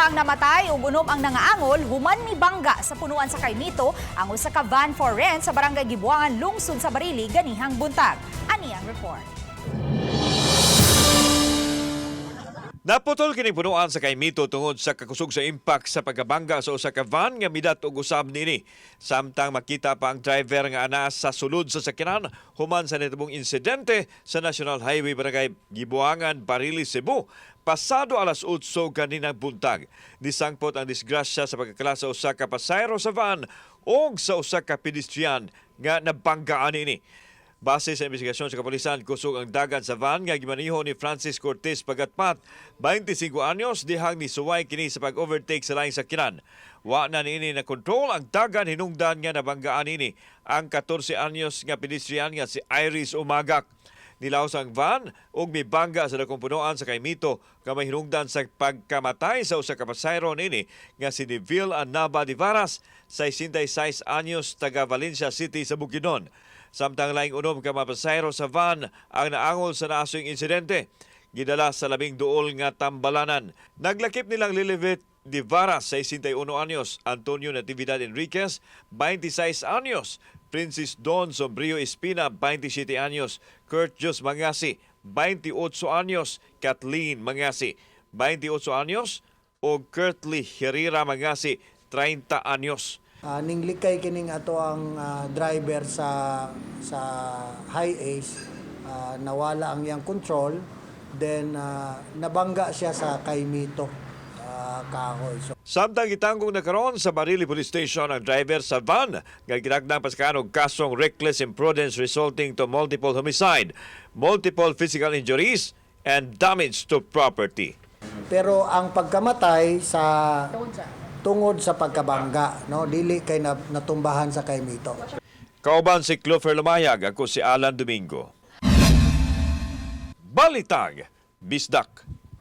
Duha ang namatay ug unom ang nangaangol human mibangga sa punuan sa Kaymito ang usa ka van for rent sa Barangay Gibuangan, lungsod sa Barili, ganihang buntag. Ani ang report. Naputol kining punuan sa Kaymito tungod sa kakusog sa impact sa pagkabangga sa usa ka van nga midat og usab niini. Samtang makita pa ang driver nga ana sa sulod sa sakyanan human sa nitubong insidente sa National Highway, Barangay Gibuangan, Barili, Cebu, pasado alas 8 kaninang buntag. Nisangpot ang disgrasya sa pagkakala sa usa ka pasahero sa van og sa usa ka pedestrian nga nabanggaan niini. Base sa investigasyon sa kapulisan, kusog ang dagan sa van nga gimaniho ni Francis Cortez Pagatpat, 25 anyos, dihang nisuway kini sa pag-overtake sa laing sakyanan. Wa na niini na kontrol ang dagan hinungdan nga nabanggaan niini ang 14 anyos nga pedestrian nga si Iris Umagak. Nilaos ang van ug mibangga sa dakong punuan sa Kaymito nga may hinungdan sa pagkamatay sa usa ka pasahero niini nga si Neville Anaba de Varas, 66 anyos, taga Valencia City sa Bukidnon. Samtang laing 6 ka mga pasahero sa van ang naangol sa naasoyng insidente. Gidala sa labing duol nga tambalanan. Naglakip nilang Lilibet de Varas, 61 anyos, Antonio Natividad Enriquez, 26 anyos, Princess Don Sombrio Espina, 27 anyos, Kurt Jos Mangasi, 28 anyos, Kathleen Mangasi, 28 anyos, o Kurtley Herrera Mangasi, 30 anyos. Ninglikay kining ato ang driver sa high ace, nawala ang iyang control, then nabangga siya sa Kaymito kahoy. So, Samtang gitanggong na karon sa Barili Police Station ang driver sa van nga ginagnang paskaan og kasong reckless imprudence resulting to multiple homicide, multiple physical injuries and damage to property. Pero ang pagkamatay sa tungod sa pagkabangga, no, dili kay natumbahan sa Kaymito. Kauban si Clover Lumayag, ako si Alan Domingo. Balitag, Bisdak.